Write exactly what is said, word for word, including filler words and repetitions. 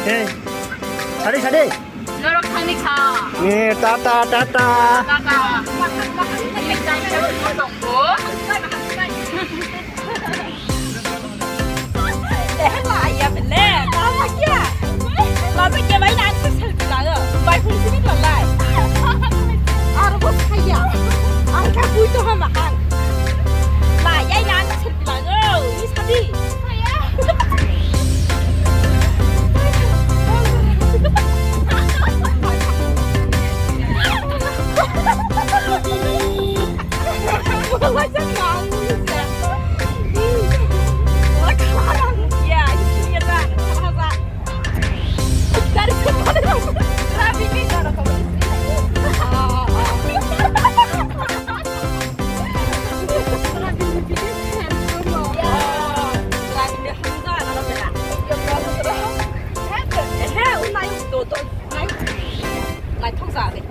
Hey, sadi, sadi. Norok thangni kha. Eh, tata, tata. Tata. Eh, la ya bele. La ya kya? La ya kya bai nang se selfie la. Bai phone sini la lai. Ar bo saya. Ar ka bui to ha mahal. La ya nang se selfie la. Ni sadi. Naithok ja de.